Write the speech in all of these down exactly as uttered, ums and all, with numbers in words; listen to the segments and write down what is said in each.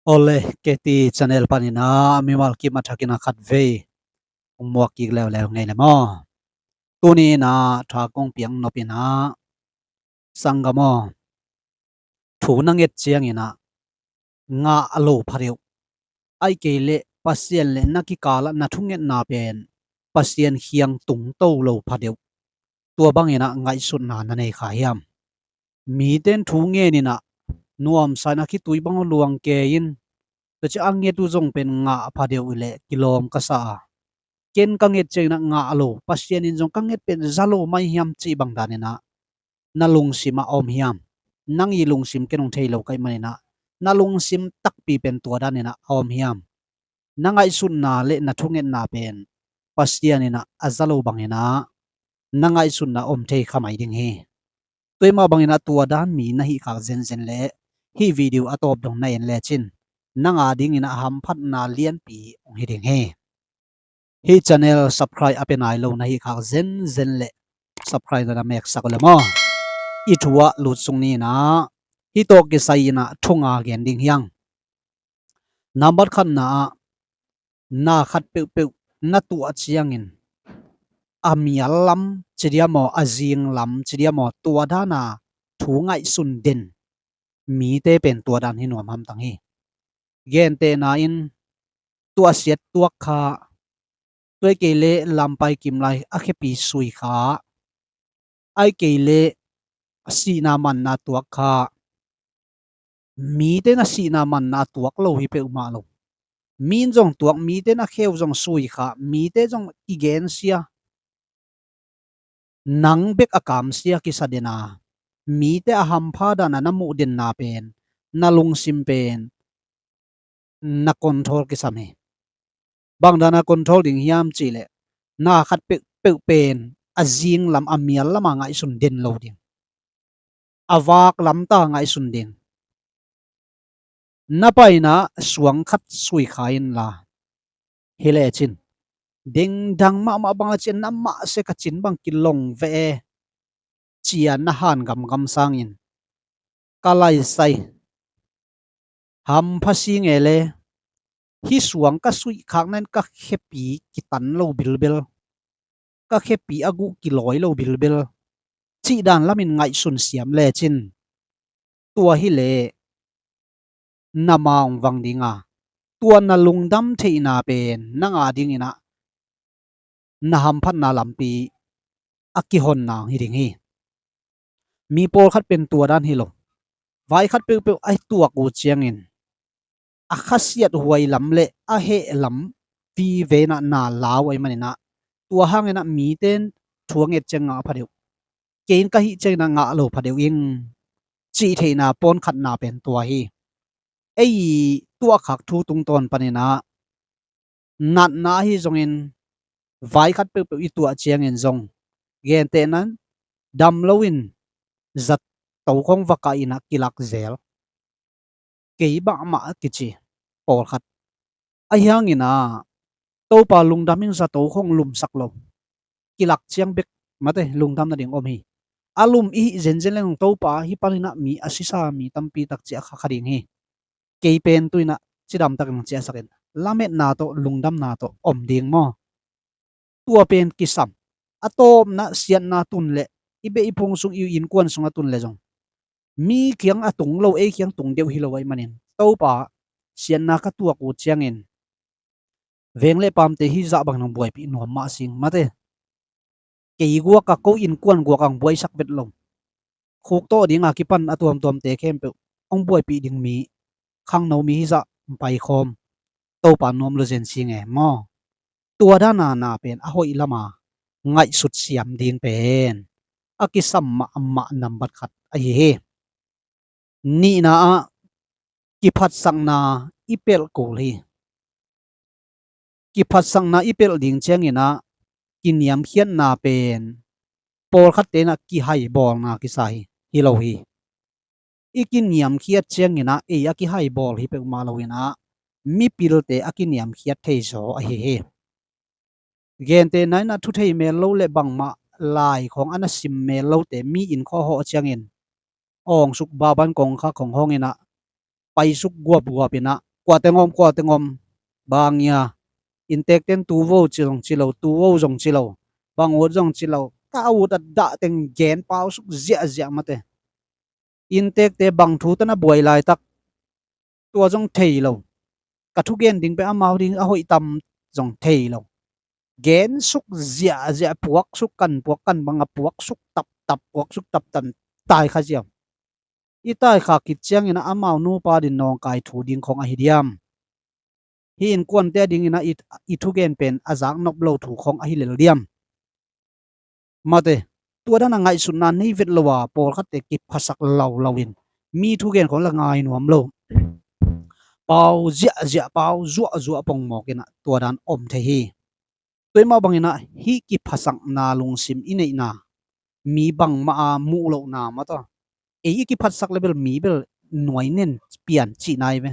Awle, K T channel panin ah mimal kim a thakin ah khatvei hong muak kik leuleu ngei le maw. Tuni in ah thu kong piak nop in ah, sanggam aw, thu na nget ciangin ah ngah lo pha deuh. Ahih kei leh Pasian le na kikal ah na thungetna pen Pasian kiang tungto lo pha deuh. Tua bangin ah ngaihsutna na nei kha hiam? Mite in thu ngen in ah nuamsa in a khitui bang luang kei in, tua ciang a nget uh zong pen ngah pha deuh leh kilawm ka sa a, ken ka nget ciangin ah ngah lo, Pasian in zong ka nget pen za lo mai hiam cih bang danin ah na lungsim ah a om hiam? Nang i lungsim ken hong thei lo ka hih manin ah, na lungsim takpi pen tua danin ah a om hiam? Na ngaihsutna le na thungetna pen Pasian in ah a za lo bangin ah na ngaihsutna om thei kha mai ding hi. Tua mah bangin ah tua dan mi na hih khak zenzen leh hih video a tawp dong na en lecin nang a dingin ah hamphatna lianpi hong hi ding hi. Hih channel subscribe a pia nai lo na hih khak zenzen leh subscribe na na meksak uh le maw. I thu ah lut sung ni in ah, hih tawh kisai in ah thu nga gen ding hi hang. Nambat khatna ah, na khat peuhpeuh na tuah ciangin a mial lam ci diam aw, a zing lam ci diam aw, tua dan a thu ngaihsun den mite pen tua dan hi nuam hamtang hi. Gentehna in, tua siat tuak kha, tua ahih kei leh lampai kim lai a khepi sui kha, ahih kei leh sihna manna tuak kha. Mite in a sihna manna a tuak lo hi peuhmah lo. Mi in zong tuak, mite in a kheu zong sui kha, mite zong i gensia, nang bek a kamsia kisa den a, mite a hampha dan a na muh denna pen, na lungsim pen na control kisam hi. Bang dan a control ding hiam cih leh, na khat peuhpeuh pen a zing lam, a mial lam a ngaihsun den lo ding, a vak lam ta ngaihsun ding. Na paina suang khat sui kha inla, hi lecin, dengdang mahmah bang a cian na mah se ka cin bang kilong ve e, ci a na han gamgam sangin, ka laisai, hampha si nge le, hih suang ka suih khakna in ka khepi kitan lo bilbel, ka khepi a guh kilawi lo bilbel, cih dan lamin ngaihsun siam lecin, tua hi leh na ma hong vang ding a, tua na lungdam theihna pen nang a dingin ah na hamphatna lampi a kihonna hong hi ding hi. Mi pawlkhat pen tua dan hi lo. Vai khat peuhpeuh a tuak uh ciangin a khasiat huai lam le a heh lam vive in ah na lau ahih manin ah, tua hangin ah mite in thu a nget ciang ngah pha deuh, kei in ka hih ciangin ah ngah lo pha deuh ing, cih theihna pawn khatna pen tua hi. Ei tuah khak thu tungtawn panin ah natna ahi zongin, vai khat peuhpeuh i tuah ciangin zong, gentehna in, dam loin zato khong va kah in ah kilak zel, kei bangmah a kici pawlkhat. Ahi hangin ah, Topa lungdam ing, zato khong lumsak lo, kilak ciang bek mate lungdam nading om hi. A lum i hih zenzen leng Topa, hih panin ah mi a sisa mi tampi tak ciah kha kha ding hi. Kei pen tu in ah cidam takin hong ciahsak in, lametna tawh lungdamna tawh om ding maw. Tua pen kisam. A tawpna siatna tun leh, i beh i phung sung, i innkuan sung a tun leh zong, mi kiang a tung lo, ei kiang tung deuh hi lo ahih manin, Topa siatna ka tuak uh ciangin veng le pamte hih zah bangin hong buaipih nuam mah sing mate. Kei guak a, ko innkuan guak a hong buaisak vet lo, khuk tawh ding a kipan a tuamtuamte khempeuh hong buaipih ding mi, khangno mi hih zah hong paikhawm, Topa nuam lo zen sing e maw. Tua dan a na pen a hoih lam a ngaihsut siam ding pen a kisam mahmah nambat khat ahi hi. Nihna ah, kiphatsakna i pelh kul hi. Kiphatsakna i pelh ding ciangin ah, kiniamkhiatna pen pawlkhatte in ah kihaibawlna kisa hi, hi lo hi. I kiniamkhiat ciangin ah ei a kihaibawl hi peuhmah loin ah, mipilte a kiniamkhiat thei zaw ahi hi. Gentehna in ah, thu thei mel lo le bangmah lai khawng a na sim mel lote mi inn khawng hawh ciangin, awngsuk baban kongkhak khawng hawng in ah, paisuk guapguap in ah, Kua teng om, kua teng om. Bang ia, inntekten tu vo ci zong ci lo, tu vo zong ci lo, bang ut zong ci lo, ta ut a dah teng gen pau suk ziahziah mate. Inntekte bang thu tana buai laitak tua zong thei lo. Ka thugen ding pe amau ding a hoih tam zong thei lo. Gen suk ziahziah, puak suk kan, puak kan banga puak suk taptap, puak suk taptap, tai kha ziau. I tai kha khit ciangin a amau nupa din nawngkai thu ding khong ahi diam? Hi innkuante a dingin a i, i thugen pen a zak nop lo thu khong ahi lel diam? Mate, tua dana ngaihsutna nei vet lo a pawlkhatte kiphasak laulau in mi thugen khong la ngai nuam lo. Pau ziahziah, pau zuahzuah pongmawk in a tua dan om thei hi. Tua i mah bangin a hih kiphasakna lungsim i neihna, mi bangmah a muh lohna mataw. Ei i kiphatsak le bel mi bel nuai nen pian cihna hi ve.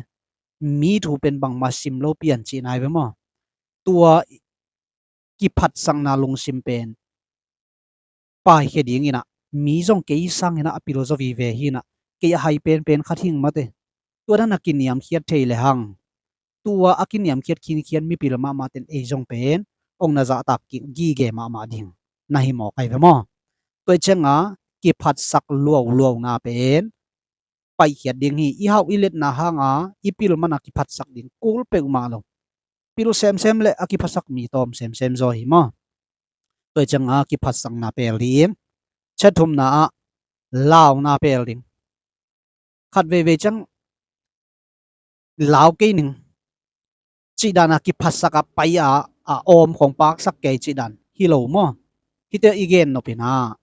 Mi thu pen bangmah sim lo pian cihna hi ve maw. Tua kiphatsakna lungsim pen paikhia dingin a mi zong kei sangin a pil zaw vive hi in a, kei a hai penpen khat hing mate. Tua dan a kiniamkhiat thei le hang, tua a kiniamkhiat khinkhian mipil mahmah ten ei zong pen ong na zahtak kik gige mahmah ding na hi mawk ai ve maw. Tua i cianga kiphatsak luauluauna pen paihkhiat ding hi. I hauh i letna hanga i pil mana kiphatsak ding kul peuhmah lo. Pil semsem le a kiphasak mi tawm semsem zaw hi maw. Tua i cianga kiphatsakna pel ding. Chia thumna ah launa pel ding. Khat veivei ciang lau kei ning cih dan a kiphatsak a pai a, a awm khong paksak kei cih dan hi lo maw. Hite i gen nop in a,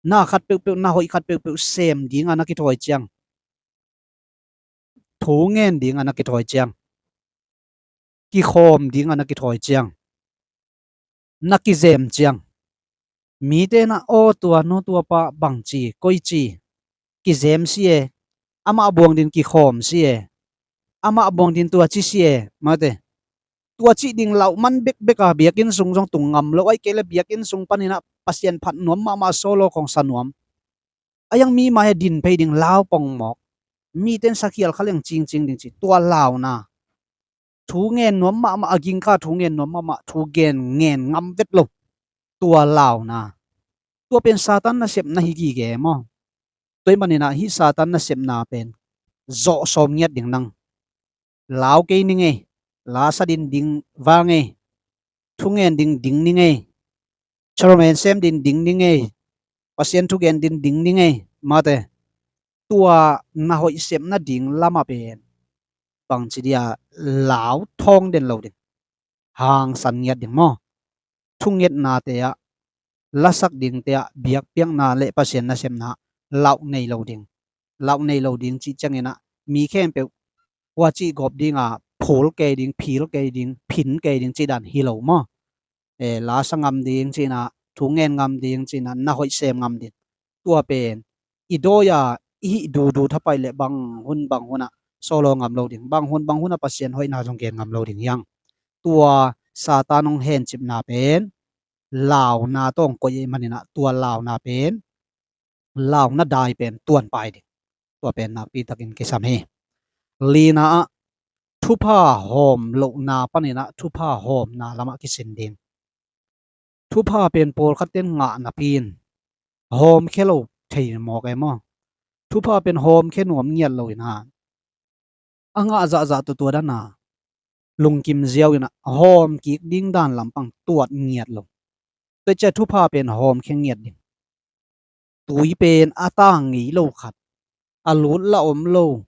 na khat peuhpeuh, na hoih khat peuhpeuh sem dinga na kithawi ciang, thu ngen dinga na kithawi ciang, kikhawm dinga na kithawi ciang, na kizem ciang, mite na aw tua nu tua pa bangci koici kizem si e, amah buang din kikhawm si e, amah buang din tua ci si e mate. Tua cih ding lauh man bekbek a biakinn sung zong tung ngam lo, ai kei le biakinn sung panin a Pasian phat nuam mahmah solo khong sa nuam. A iang mi mai a din phei ding lau pongmawk. Miten sakhial kha leng cingcing ding ci tua launa. Thu ngen nuam mahmah, a gingkha thu ngen nuam mahmah, thu gen ngen ngam vet lo. Tua launa. Tua pen Satan nasepna hi gige maw. Tua i manin a hih Satan nasepna pen zawh sawm ngiat ding nang. Lau kei ning ei, la sa din ding vang ei, thu ngen din ding ning ei, chairman sem din ding ning ei, Pasian thu gen din ding ning ei mate. Tua na hoih sepna ding lama pen bangci dia lau thawng den lo ding, hangsan ngiat ding maw. Thungetnate ah, lasak dingte ah, biakpiakna le Pasian nasepna lauh nei lo ding. Lauh nei lo ding cih ciangin a mi khempeuh hua cih gawp dinga phul kei ding, phil kei ding, phin kei ding cih dan hi lo maw. E, lasa ngam ding cihna, thu ngen ngam ding cihna, na hoih sem ngam ding. Tua pen i dawi a i hih dudu thapai le bang hun bang hun ah solo ngam lo ding, bang hun bang hun ah Pasian hoihna zong gen ngam lo ding hiang. Tua Satan hong hencipna pen launa tawng koih ei manin a tua launa pen launa dai pen tuan pai ding. Tua pen nakpi takin kisam hi. Lina ah thupha hawm lohna panin a thupha hawmna lamah kisin ding. Thupha pen pawlkhat ten ngah napi in hawmkhia lo thei mawk e maw. Thupha pen hawmkhia nuam ngiat lo in a, a ngah zahzah tutua dana lungkim ziau in a hawm kik ding dan lampang tuat ngiat lo. Tua cia thupha pen hawmkhia ngiat ding. Tui pen a tang ngei lo khat, a lut la om lo,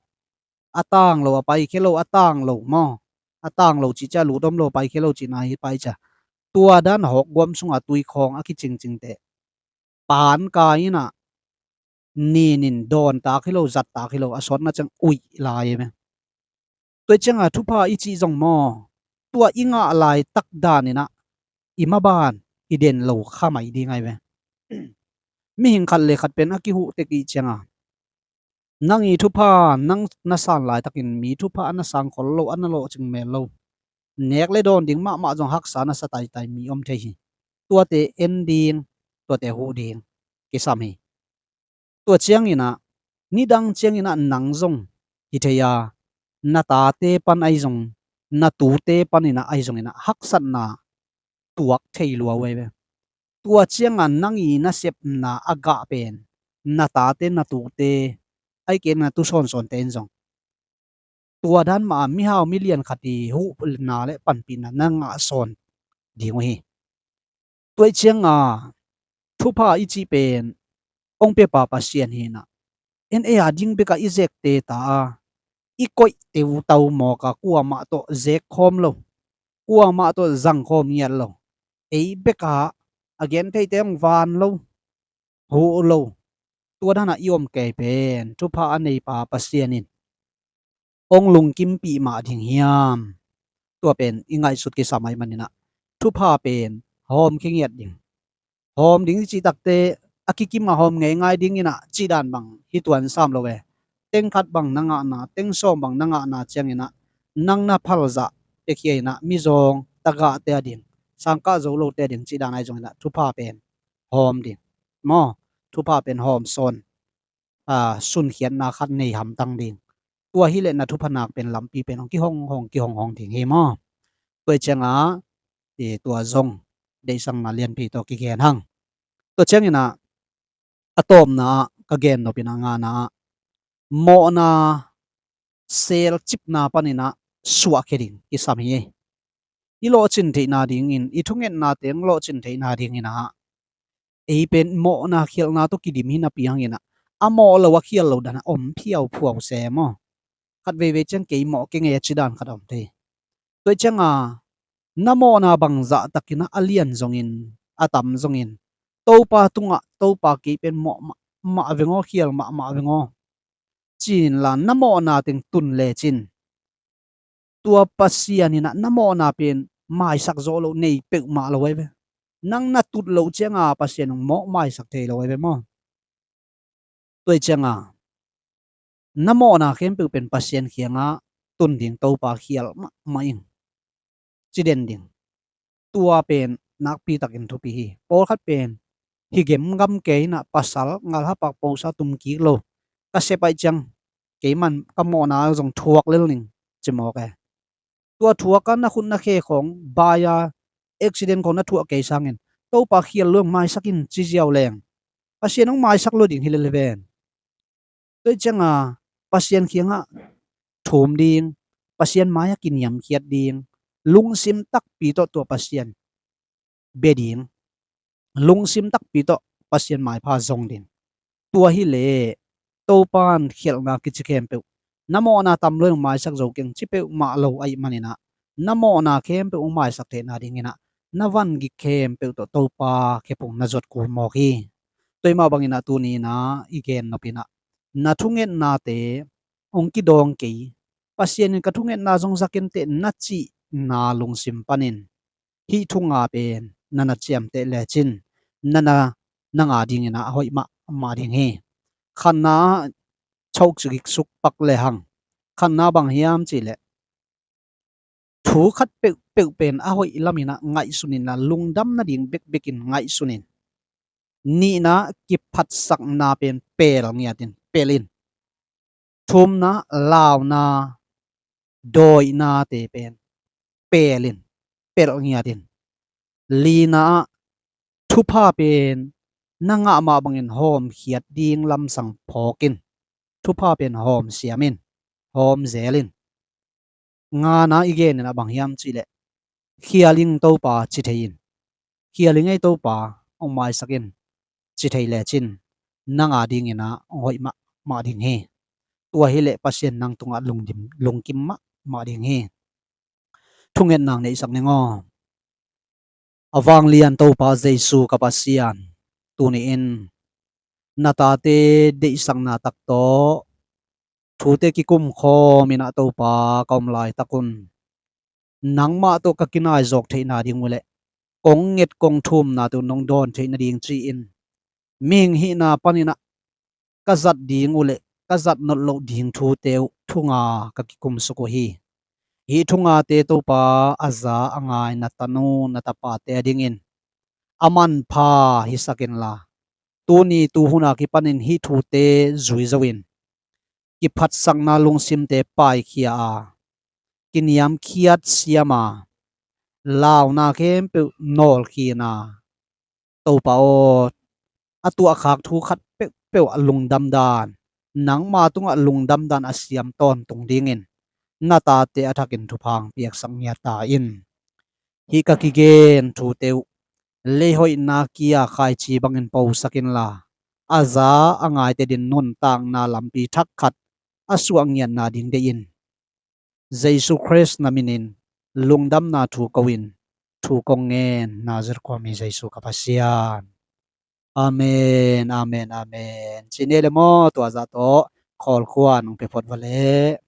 a tang lo, a paikhia lo, a tang lo maw. A tang lo cih cia lut om lo, paikhia lo cihna hi pai cia. Tua dan hawk guam sunga tui khawng a kicingcingte pan kai in a ninin dawn tak hi lo, zat tak hi lo, a sawtna ciang uih lai e. Tua cianga thupha i cih zong maw, tua i ngah laitak danin a i maban i den lo kha mai ding ai ve. Mihing khat le khat pen a kihuh tek i cianga nang i thupha nang na san laitakin mi thupha a na sang khol lo, a na lawhcing mel lo, nek le dawn ding mahmah zong haksa na sa taitai mi om thei hi. Tuate en ding, tuate huh ding kisam hi. Tua ciangin a, nidang ciangin a nang zong hi thei a, na tate pan ahi zong, na tute panin ah ahi zongin ah haksatna tuak thei lua uh ahi ve. Tua ciangah nang i nasepna a gah pen na tate na tute, ahi kei na tu sawnsawnte in zong tua dan mah a mihau milian khat i huhna le panpihna na ngah sawn ding uh hi. Tua ih cianga thupha i cih pen hong piapa Pasian hi in ah, en ei a ding bekah i zekte ta a, i koih teutau mawk a, kuamah tawh zek khawm lo, kuamah tawh zang khawm ngiat lo, ei bekah a gen theite hong van lo, huh lo, tua danah i om kei pen thupha a neipa Pasian in hong lungkimpih mah ding hiam? Tua pen i ngaihsut kisam ahih manin ah thupha pen hawm kingiat ding, hawm ding i cih takte a kikim a hawm ngeingai ding in ah cih dan bang hi tuan sam lo e. Teng khat bang na ngahna, teng sawm bang na ngahna ciangin ah nang na phalzah pekhia in ah mizawng tagahte a ding, sangkah zo lote a ding cih dan ahi zongin ah thupha pen hawm ding maw? Thupha pen hawm sawn, a, sunkhiatna khat nei hamtang ding. Tua hileh na thupha nak pen lampi pen hong kihong hong kihong hong ding hi maw? Tua ih cianga i tua zong deihsakna lianpi tawh kigen hang. Tua ciangin ah a tawpna ah ka gen nop in ah ngana ah mawhna selcipna panin ah suahkhia ding kisam hi. I lawhcin theihna dingin, i thungetna teng lawhcin theihna dingin ah ei pen mawhna khialhna tawh kidim hi napi hangin ah a mawh lo a khial lo dan a om phiauphiau se maw? Khat veivei ciang kei mawh kei ngei a ci dan khat a om thei. Tua ih cianga na mawhna bangzah takin ah a lian zongin, a tam zongin, Topa tungah, Topa kei pen mawh mahmah veng aw, khial mahmah veng aw, ci inla na mawhna teng tun lecin tua Pasian in ah na mawhna pen maisak zawh loh nei peuhmah lo ahi ve. Nang na tut loh cianga Pasian hong mawh maisak thei lo ahi ve maw? Tua ih cianga na mawhna khempeuh pen Pasian kiangah tun ding, Topa khial mahmah ing, ci den ding. Tua pen nakpi takin thupi hi. Pawlkhat pen hi gemgam kei in ah pasal ngalhapak posa tum kik lo, ka sep ahih ciang keiman ka mawhna zong thuak lel ning, ci mawk e. Tua thuak a na khut na khe khawng bai a accident khawng na thuah kei sangin Topa khial lo hong maisak in ci ziau leng Pasian hong maisak lo ding hi lel hi ven. Tua ih cianga Pasian kiangah thum ding, Pasian mai-ah kiniamkhiat ding, lungsim takpi tawh tua Pasian bia ding, lungsim takpi tawh Pasian maipha zong ding. Tua hileh Topan khialhna kici khempeuh na mawhna tam lo in hong maisak zo keng ci peuhmah lo ahih manin ah na mawhna khempeuh hong maisak theihna dingin ah na van gik khempeuh tawh Topa khephung na zuat kul mawk hi. Tua ih mah bangin ah tuni in ah i gen nop in ah na thungetnate hong kidawng kei, Pasian in ka thungetna zong za kei inteh na cihna lungsim panin hih thu nga pen na na ciamteh lecin na na, nang a dingin ah a hoih mahmah ding hi. Khatna ah chok gik suk pak lehang, khatna bang hiam cihleh thu khat peuhpeuh pen a hoih lamin ah ngaihsun in ah lungdam nading bekbek in ngaihsun in, nihna kiphatsakna pen pel ngiat in, pel in. Thumna, launa, dawihnate pen pel in, pelh ngiat in. Lina ah thupha pen na ngah mah bangin hawmkhiat ding lamsang phawk in, thupha pen hawm siam in, hawm zel in. Ngana i gen in ah bang hiam cihleh, khial ing Topa ci thei in, khial ing ei Topa hong maisak in ci thei lecin nang a dingin ah hong hoih mahmah ding hi. Tua hileh Pasian nang tungah lungdim, lungkim mahmah ding hi. Thungetna neihsak ning aw. A vanglian Topa Jesu ka Pasian, tuni-in na tate deihsakna tak tawh thute kikum khawm in ah Topa ka om laitak un nangmah tawh ka kinai zawk theihna ding uh leh kong nget kong thumna tawh nong dawn theih nading ci-in mihing hihna panin ah ka zat ding uh leh ka zat nolh loh ding thute uh thu nga ka kikumsuk uh hi. Hih thu ngate Topa a za a ngai na tanu na tapate a dingin a manpha hisak inla, tuni tuhun a kipanin hih thute zui zo in kiphatsakna lungsimte paikhia a, kiniamkhiat siam a, launa khempeuh nawlkhin a, Topa aw, a tuahkhak thu khat peuhpeuh a lungdam dan, nangma tungah lungdam dan a siam tawntung dingin na tate a thakin thupha piaksak ngiat ta in. Hih ka kigen thute uh leihoihna kia khaici bangin posak inla, a za a ngaite din nuntakna lampi thak khat a suah ngiatna ding deih in. Jesu Khrist na minin lungdamna thu ko-in thu kong ngen, Nazareth khuami Jesu ka Pasian. Amen, amen, amen. Cine le maw, tua zah tawh Khawl khua nong pia phot va leh.